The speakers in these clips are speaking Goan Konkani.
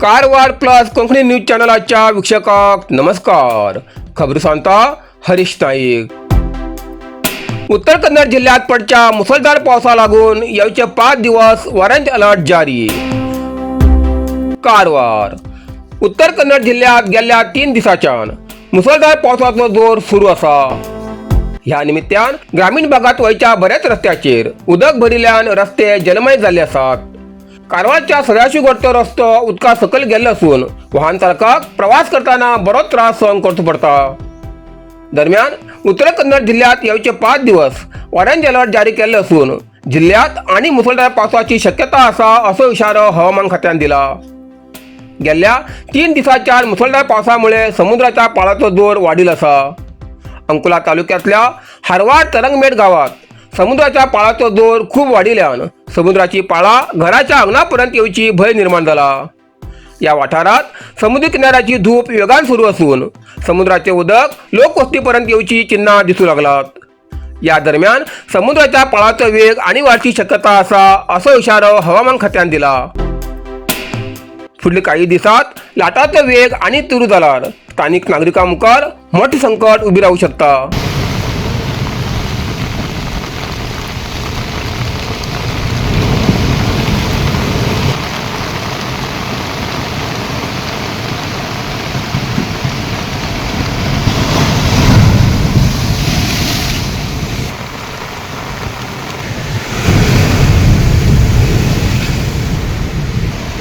कारवार प्लस कोंकणी न्यूज चॅनलाच्या वीक्षकांक नमस्कार. खबर सांगता हरीश नाईक. उत्तर कन्नड जिल्ह्यात पडच्या मुसळधार पावसा लागून येवचे 5 दिवस ऑरेंज अलर्ट जारी. कारवार उत्तर कन्नड जिल्ह्यात गेल्या 3 दिसाच्यान मुसळधार पावसाचो जोर सुरू आसा. ह्या निमित्तान ग्रामीण भागात वयच्या बऱ्याच रस्त्याचेर उदक भरिल्ल्यान रस्ते जलमय जाल्ले आसात. कारवारच्या सदाशिवगडचो रस्तो उदका सकयल गेल्लो असून वाहन चालकाक प्रवास करताना बरोच त्रास सहन करचो पडटा. दरम्यान उत्तर कन्नड जिल्ह्यात येवचे 5 दिवस ऑरेंज अलर्ट जारी केल्लो असून जिल्ह्यात आणि मुसळधार पावसाची शक्यता आसा असो इशारो हवामान खात्यान दिला. गेल्या 3 दिसांच्या मुसळधार पावसामुळे समुद्राच्या पाळाचो जोर वाढील आसा. अंकोला तालुक्यातल्या हरवाड तरंगमेट गावात समुद्राच्या पाळाचो जोर खूप वाढिल्ल्यान समुद्राची पाळा घराच्या आंगणापर्यंत येवची भंय निर्माण जाला. या वाठारात समुद्र किनाऱ्याची धूप वेगान सुरू असून समुद्राचे उदक लोकवस्तीपर्यंत येवची चिन्हां दिसू लागलात. या दरम्यान समुद्राच्या पाळाचो वेग आणि वाढची शक्यता आसा असो इशारो हवामान खात्यान दिला. फुडले काही दिसात लाटाचो वेग आणि तीव्र जाल्यार स्थानिक नागरिकां मुखार मोठें संकट उबी रावू शकता.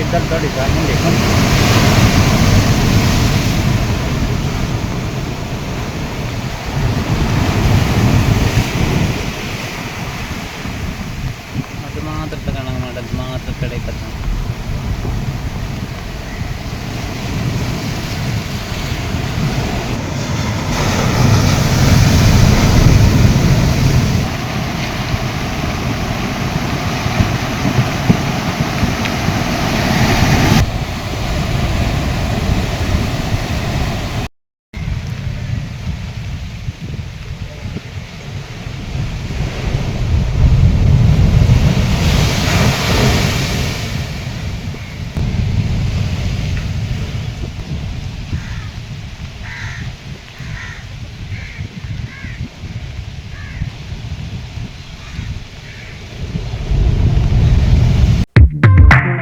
इधर थोड़ी जाने देखो. ಅದು ಮಾತ್ರ ತಗೊಂಡಂಗೆ ಮಾಡೋದು ಮಾತ್ರ ಕಡೆ ಕತ್ತ.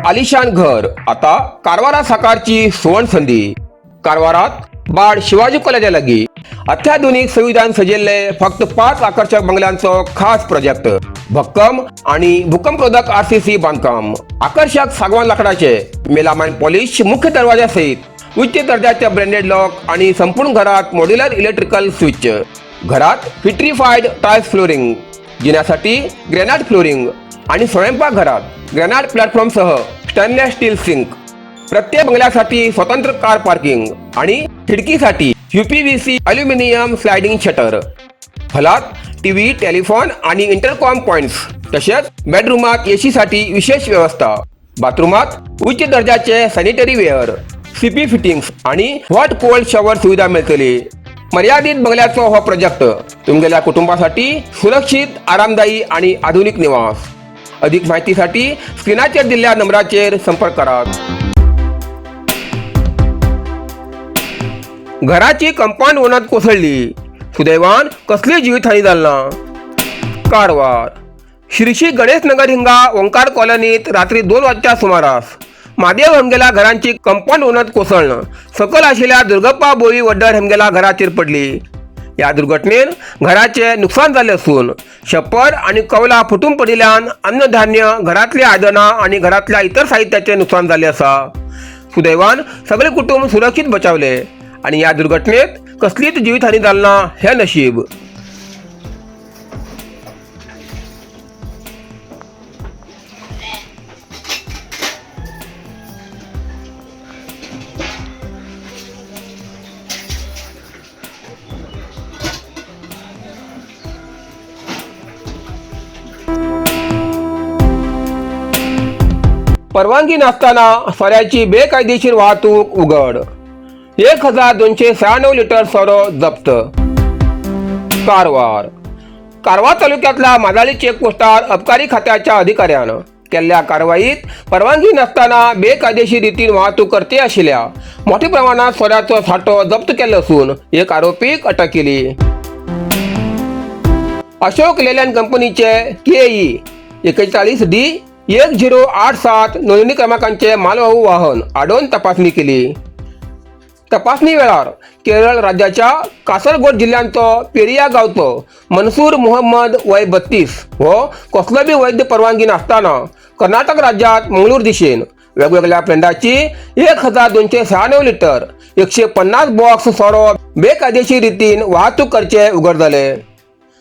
आलिशान घर आता कारवारा साकारची सुवर्ण संधी. कारवारात बाड शिवाजी कॉलेजा लागी अत्याधुनिक सुविधान सजिल्ले फक्त 5 आकर्षक बंगल्यांचो खास प्रोजेक्ट. भक्कम आणि भूकंपरोधक आरसीसी बांधकाम, आकर्षक सागवान लाकडाचे मेलामाइन पॉलिश मुख्य दरवाजासहित उच्च दर्जाचे ब्रँडेड लॉक आणि संपूर्ण घरात मॉड्युलर इलेक्ट्रिकल स्विच. घरात विट्रीफाईड टाइल्स फ्लोरिंग, जिन्यासाठी ग्रॅनाइट फ्लोरिंग आणि स्वयंपाकघरात ग्रॅनाइट प्लॅटफॉर्मसह स्टेनलेस स्टील सिंक. प्रत्येक बंगल्यासाठी स्वतंत्र कार पार्किंग आणि खिडकीसाठी यूपीव्हीसी अल्युमिनियम स्लायडिंग शटर. हॉलात टीव्ही, टेलिफोन आणि इंटरकॉम पॉइंट्स, तसेच बेडरूमात एसीसाठी विशेष व्यवस्था. बाथरूमात उच्च दर्जाचे सॅनिटरी वेअर, सीपी फिटिंग्स आणि हॉट कोल्ड शॉवर सुविधा मिळतली. मर्यादित बंगल्याचो हो प्रोजेक्ट तुमगेल्या कुटुंबासाठी सुरक्षित, आरामदायी आणि आधुनिक निवास. अधिक माहितीसाठी स्क्रीनाचेर दिल्ल्या नंबराचेर संपर्क करात. घराची कंपाऊंड वणत कोसळली, सुदैवान कसली जीवितहानी जाली ना. कारवार श्री श्री गणेश नगर हिंगा ओंकार कॉलनीत रात्री 2 वाजच्या सुमारास महादेव हमगेला घरांची कंपाऊंड वणत कोसळणं सकल आशिल्ल्या दुर्गप्पा बोवी वड्डर हमगेला घराचेर पडली. या दुर्घटनेन घराचे नुकसान जाल्लें असून छप्पर आणि कवलां फुटून पडिल्ल्यान अन्नधान्य, घरातली आयदनां आणि घरातल्या इतर साहित्याचे नुकसान जाल्लें आसा. सुदैवान सगळे कुटुंब सुरक्षित बचावले आणि या दुर्घटनेत कसलीच जीवितहानी जाली ना हे नशीब. परवानगी नसताना सोऱ्याची बेकायदेशीर वाहतूक उघड, 1296 लिटर सोरो जप्त. कारवार कारवार तालुक्यातल्या मादाळी चेकपोस्टार अबकारी खात्याच्या अधिकाऱ्यानं केल्ल्या कारवाईत परवानगी नासतना बेकायदेशीर रितीन वाहतूक करते आशिल्ल्या मोठ्या प्रमाणात सोऱ्याचो साठो जप्त केल्लो असून एक आरोपीक अटक केली. अशोक लेलँड कंपनीचे KE 41 D 1087 नोंदणी क्रमांकाचे मालवाहू वाहन आडोवन तपासणी केली. तपासणी वेळार केरळ राज्याच्या कासरगोड जिल्ल्यांचो पेरिया गांवचो मनसूर मोहम्मद वय 32 हो कसलो बी वैद्य परवानगी नासतना कर्नाटक राज्यात मंगळूर दिशेन वेगवेगळ्या ब्रँडाची 1296 लिटर 150 बॉक्स सोरो बेकायदेशीर रितीन वाहतूक करचे उघड जाले.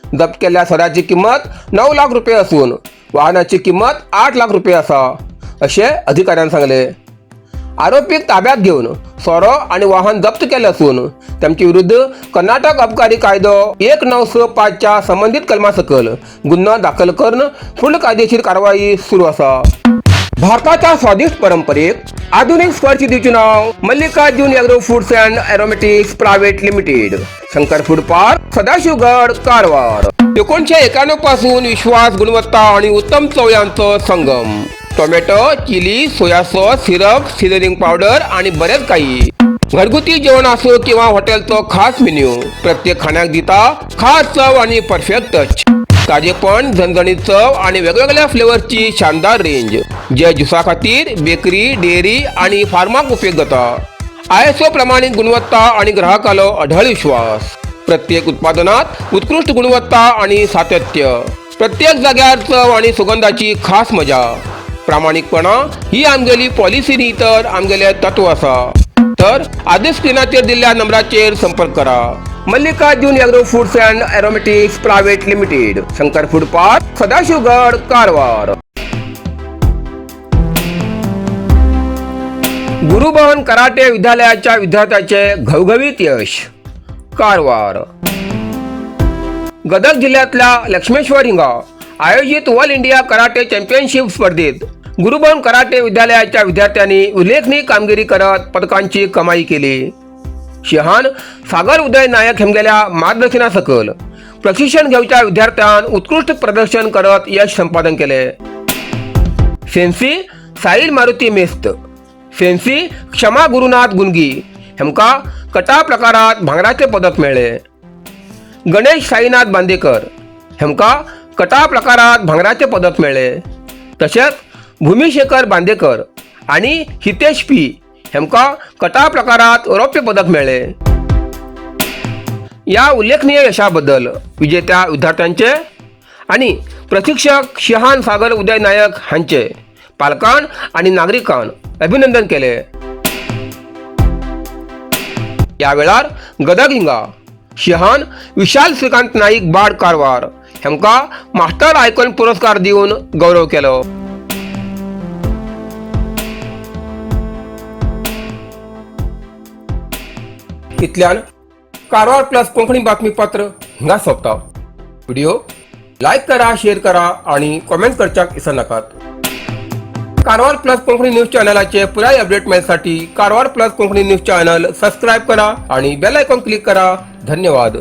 जप्त केल्ल्या सोऱ्याची किंमत 9 लाख रुपये असून वाहनाची किंमत 8 लाख रुपये आसा अशें अधिकाऱ्यान सांगले. आरोपीक ताब्यात घेवन सोरो आणि वाहन जप्त केले असून त्यांचे विरुद्ध कर्नाटक अबकारी कायदो 1965च्या संबंधित कलमा सकल गुन्हा दाखल करून फुडली कायदेशीर कारवाई सुरू आसा. भारताच्या स्वादिष्ट परंपरेक आधुनिक स्पर्श दिवचे नाव Mallikarjun agro foods and aromatics private limited, Shankar food park, Sadashivgad, Karwar. 1991 पासून विश्वास, गुणवत्ता आणि उत्तम चव यांचो संगम. Tomato, chilli, soya sauce, syrup, seasoning powder आणि बरेच काही. घरगुती जेवण असो किंवा हॉटेलचो खास मेन्यू, प्रत्येक खाण्याक दिता खास चव आणि परफेक्ट टच. ताजेपण, झणझणीत चव आणि वेगवेगळ्या फ्लेवर्सची शानदार रेंज, जे ज्युसा खातीर, बेकरी, डेअरी आणि फार्माक उपयोग जाता. ISO प्रमाणित गुणवत्ता आणि ग्राहकालो अढळ विश्वास. प्रत्येक उत्पादनात उत्कृष्ट गुणवत्ता आणि सातत्य. प्रत्येक जाग्यार चव आणि सुगंधाची खास मजा. प्रामाणिकपणा ही आमगेली पॉलिसी न्ही तर आमगेले तत्व आसा. तर आधीच स्क्रीनाचेर दिल्ल्या नंबराचेर संपर्क करा. Mallikarjun agro foods and aromatics private limited, Shankar food park, Sadashivgad, Karwar. Gurubhavan karate विद्यालयाच्या विद्यार्थ्याचे घवघवीत यश. कारवार. गदग जिल्ह्यातल्या लक्ष्मेश्वर हिंगा आयोजित ऑल इंडिया कराटे चॅम्पियनशिप स्पर्धेत गुरुभवन कराटे विद्यालयाच्या विद्यार्थ्यांनी उल्लेखनीय कामगिरी करत पदकांची कमाई केली. शिहान सागर उदय नायक हेमगेल्या मार्गदर्शनासकल प्रशिक्षण घेवच्या विद्यार्थ्यान उत्कृष्ट प्रदर्शन करत यश संपादन केले. सेन्सी साहिल मारुती मेस्त, सेन्सी क्षमा गुरुनाथ गुंगी हेमका कटा प्रकारात भांगराचे पदक मेळ्ळे. गणेश साईनाथ बांदेकर हेमका कटा प्रकारात भांगराचे पदक मेळ्ळे. तशेंच भूमिशेखर बांदेकर आणि हितेश पी हेमका कटा प्रकारात रौप्य पदक मेळ्ळे. या उल्लेखनीय यशाबद्दल विजेत्या विद्यार्थ्यांचे आणि प्रशिक्षक शिहान सागर उदय नायक हांचे पालकान आणि नागरिकान अभिनंदन केले. या वेळार गदग हिंगा शिहान विशाल श्रीकांत नाईक बाड कारवार हेमका मास्टर आयकॉन पुरस्कार दिवन गौरव केलो. इतल्यान कारवार प्लस कोंकणी बातमीपत्र हिंगा सोंपता. व्हिडिओ लायक करा, शेअर करा आणि कॉमेंट करच्याक विसरनाकात. कारवार प्लस कोंकणी न्यूज चॅनलाचे पुराय update मेळसाठी Karwar plus Konkani news channel subscribe करा आणि बेल आयकॉन क्लिक करा. धन्यवाद.